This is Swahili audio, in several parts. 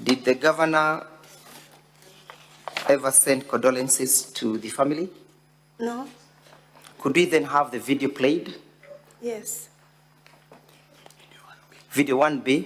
Did the governor ever send condolences to the family? No. Could we then have the video played? Yes. Video 1B.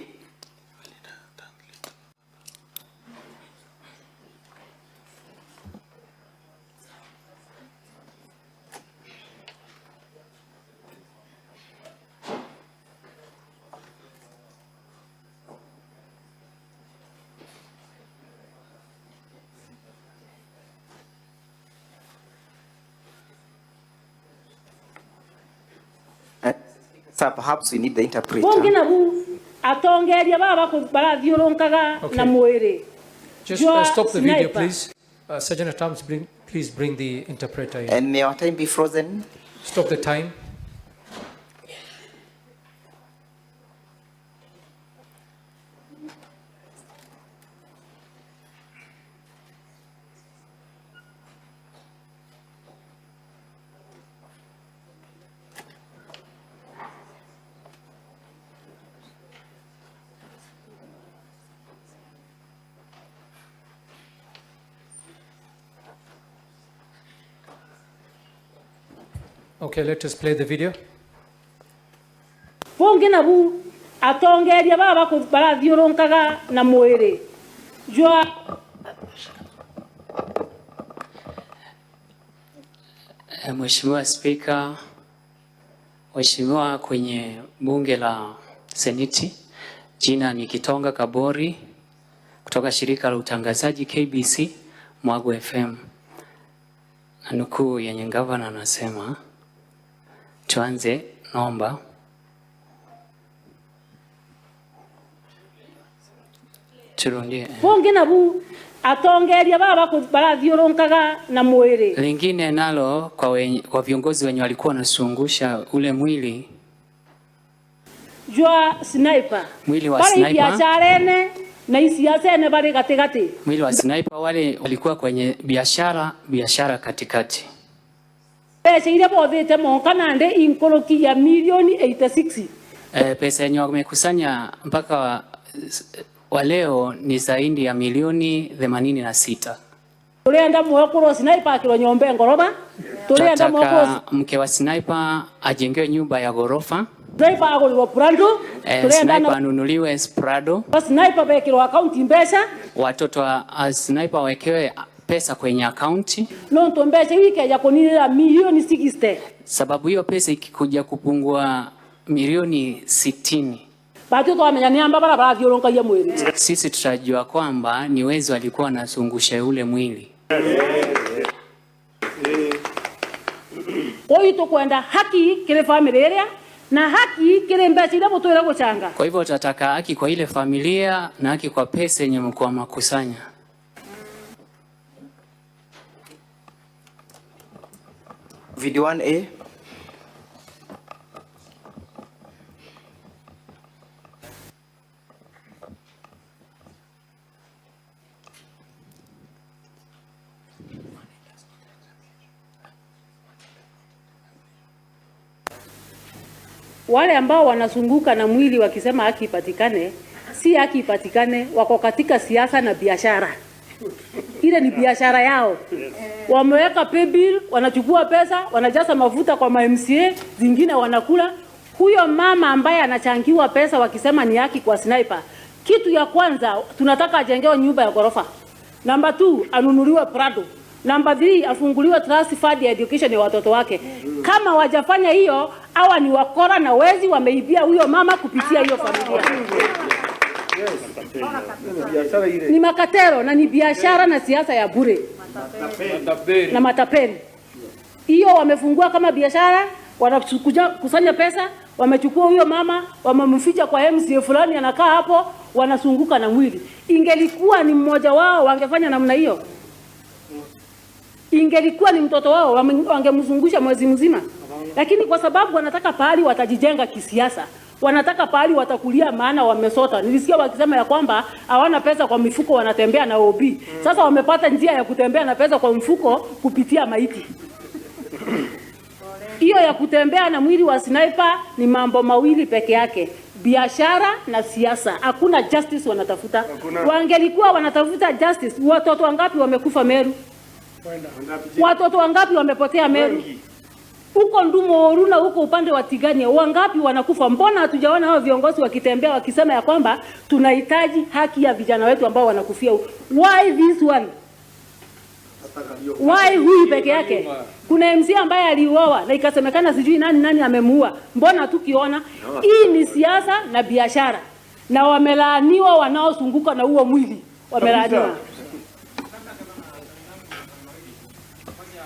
Sir, perhaps we need the interpreter. Bungi nabu atongeria baba barathiurunkaga na mwiri. Just stop the video, please. Sergeant at Arms, please bring the interpreter in. And may our time be frozen. Stop the time. Okay, let us play the video. Bungi nabu atongeria baba barathiurunkaga na mwiri jwa. Mheshimiwa Spika, Mheshimiwa kwenye bunge la Seneti, jina ni Kitonga Kabori kutoka shirika la utangazaji KBC Mwago FM. Na nukuu yenye gavana anasema, tuanze, naomba turudie. Bungi nabu atongeria baba barathiurunkaga na mwiri. Lingine nalo kwa viongozi wenye walikuwa wanazungusha ule mwili jwa sniper. Mwili wa Bari sniper. biashara ene na isiasa ene bari gatigati. Mwili wa sniper wale walikuwa kwenye biashara katikati. Pesa ile bothete monka na nde inkoroki ya milioni 86. Pesa yenye wamekusanya mpaka wa leo ni zaidi ya milioni 86. Tulienda mwokoro sniper akirwa nyombe ngoroba. Tulienda mwokoro Tunataka mke wa sniper ajengewe nyumba ya ghorofa. Sniper agolwa Prado. Sniper anunuliwe Prado. Sniper bekirwa account mbesa. Watoto wa sniper wawekewe pesa kwenye account. No to mbesa wike ya kunira milioni 60. Sababu hiyo pesa ikikuja kupungua milioni 60. Batu twamenya ni amba barabara thiurunkagia mwili. Sisi tutajua kwamba ni wezi walikuwa wanazungusha ule mwili. Kwa hiyo tukwenda haki kile familia area na haki kile mbeca iria mutwira guchanga. Kwa hivyo tutataka haki kwa ile familia na haki kwa pesa yenye mlikuwa makusanya. Video 1A. Wale ambao wanazunguka na mwili wakisema haki ipatikane, si haki ipatikane, wako katika siasa na biashara. Ile ni biashara yao. Wameweka pay bill, wanachukua pesa, wanajaza mafuta kwa ma MCA, zingine wanakula. Huyo mama ambaye anachangiwa pesa wakisema ni haki kwa sniper, kitu ya kwanza tunataka ajengewe nyumba ya ghorofa. Number 2, anunuliwe Prado. Number 3, afunguliwe trust fund ya education ya watoto wake. Kama wajafanya hiyo, hawa ni wakora na wezi, wameibia huyo mama kupitia hiyo familia. Ni makatero na ni biashara na siasa ya bure. Na matapeli. Hiyo wamefungua kama biashara, wanakuja kusanya pesa, wamechukua huyo mama, wamemficha kwa MCA fulani anakaa hapo, wanazunguka na mwili. Ingelikuwa ni mmoja wao wangefanya namna hiyo. Ingelikuwa ni mtoto wao wangemzungusha mwezi mzima. Lakini kwa sababu wanataka pahali watajijenga kisiasa, wanataka pahali watakulia, maana wamesota. Nilisikia wakisema ya kwamba hawana pesa kwa mifuko, wanatembea na OB. Sasa wamepata njia ya kutembea na pesa kwa mfuko kupitia maiti. Hiyo ya kutembea na mwili wa sniper ni mambo mawili peke yake. Biashara na siasa, hakuna justice wanatafuta. Wangelikuwa wanatafuta justice, watoto wangapi wamekufa Meru? Watoto wangapi wamepotea Meru? Huko Ndumo na huko upande wa Tigania wangapi wanakufa? Mbona hatujaona hao viongozi wakitembea wakisema ya kwamba tunahitaji haki ya vijana wetu ambao wanakufia? Why this one? Why huyu peke yake? Kuna MC ambaye aliuawa na ikasemekana sijui nani nani amemuua. Mbona tukiona hii ni siasa na biashara, na wamelaaniwa wanaozunguka na huo mwili wamelaaniwa.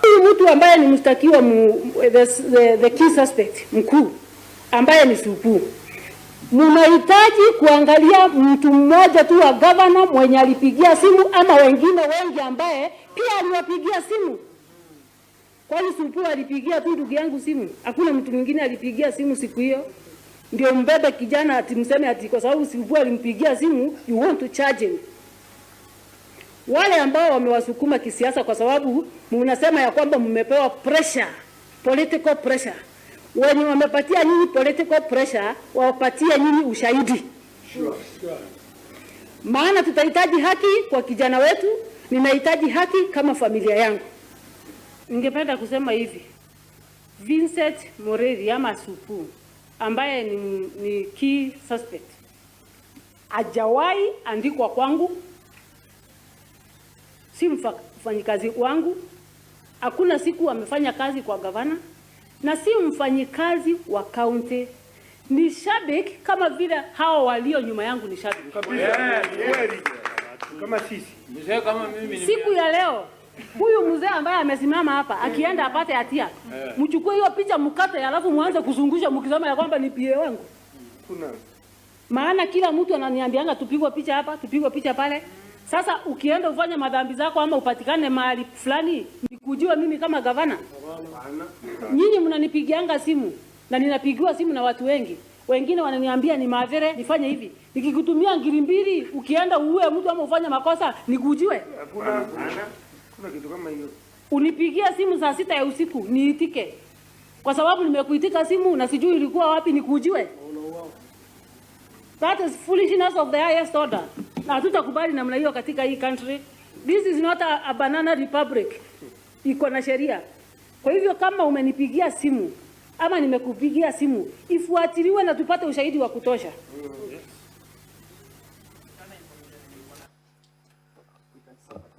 Huyu mtu ambaye ni mshtakiwa the key suspect mkuu ambaye ni Supu, mnahitaji kuangalia mtu mmoja tu wa governor mwenye alipigia simu ama wengine wengi ambaye pia aliwapigia simu. Kwani Supu alipigia tu ndugu yangu simu? Hakuna mtu mwingine alipigia simu siku hiyo? Ndio mbebe kijana ati mseme ati kwa sababu Supu alimpigia simu, you want to charge him. Wale ambao wamewasukuma kisiasa, kwa sababu mnasema ya kwamba mmepewa pressure, political pressure. Wenye wamepatia nyinyi political pressure, wapatie nyinyi ushahidi. Maana tutahitaji haki kwa kijana wetu, ninahitaji haki kama familia yangu. Ningependa kusema hivi, Vincent Mureri ama Supu ambaye ni key suspect hajawahi andikwa kwangu, si mfanyikazi wangu, hakuna siku amefanya kazi kwa gavana na si mfanyikazi wa county. Ni shabiki kama vile hao walio nyuma yangu ni shabiki. Kama sisi. Siku ya leo huyu mzee ambaye amesimama hapa akienda apate hatia, mchukue hiyo picha mkate, alafu muanze kuzungusha mkisema ya kwamba ni PA wangu. Maana kila mtu ananiambianga tupigwe picha hapa, tupigwe picha pale. Sasa ukienda ufanye madhambi zako ama upatikane mahali fulani, nikujue mimi kama gavana. Nyinyi mnanipigianga simu na ninapigiwa simu na watu wengi. Wengine wananiambia ni madhere nifanye hivi. Nikikutumia ngiri mbili ukienda uue mtu ama ufanye makosa nikujue. Hakuna kitu kama hiyo. Unipigia simu saa 6 ya usiku niitike. Kwa sababu nimekuitika simu na sijui ilikuwa wapi nikujue. That is foolishness of the highest order. Na hatutakubali namna hiyo katika hii country. This is not a banana republic. Iko na sheria. Kwa hivyo kama umenipigia simu ama nimekupigia simu, ifuatiliwe na tupate ushahidi wa kutosha.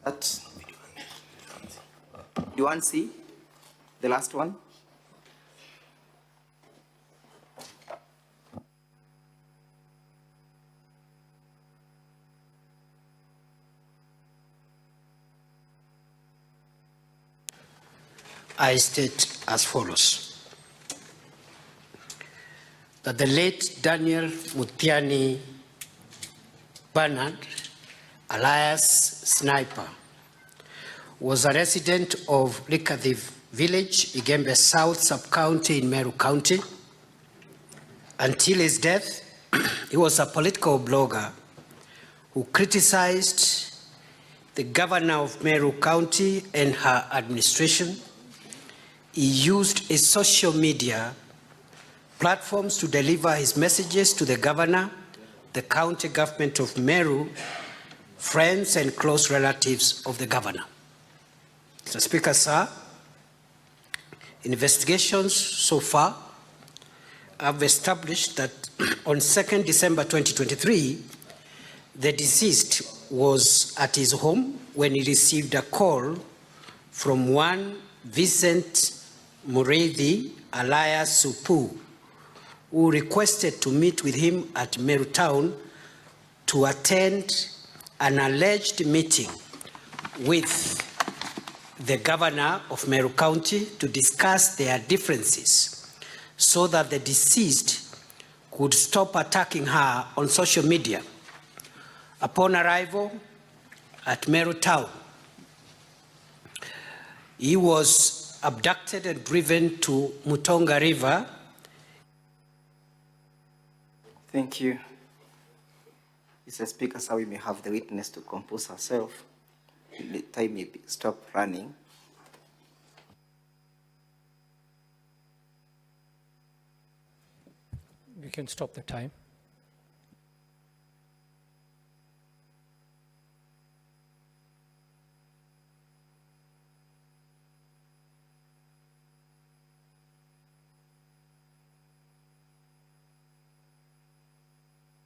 That, do you want to see the last one? I state as follows: that the late Daniel Muthiani Bernard, alias Sniper, was a resident of Likathi village, Igembe South sub-county in Meru County. Until his death, he was a political blogger who criticized the governor of Meru County and her administration. He used his social media platforms to deliver his messages to the governor, the county government of Meru, friends and close relatives of the governor. Mr. Speaker, sir, investigations so far have established that on 2nd December 2023, the deceased was at his home when he received a call from one Vincent Mureithi, alias Supu, who requested to meet with him at Meru Town to attend an alleged meeting with the governor of Meru County to discuss their differences so that the deceased could stop attacking her on social media. Upon arrival at Meru Town, he was abducted and driven to Mutonga River. Thank you. Mr. Speaker, sir, we may have the witness to compose herself. The time may stop running. We can stop the time.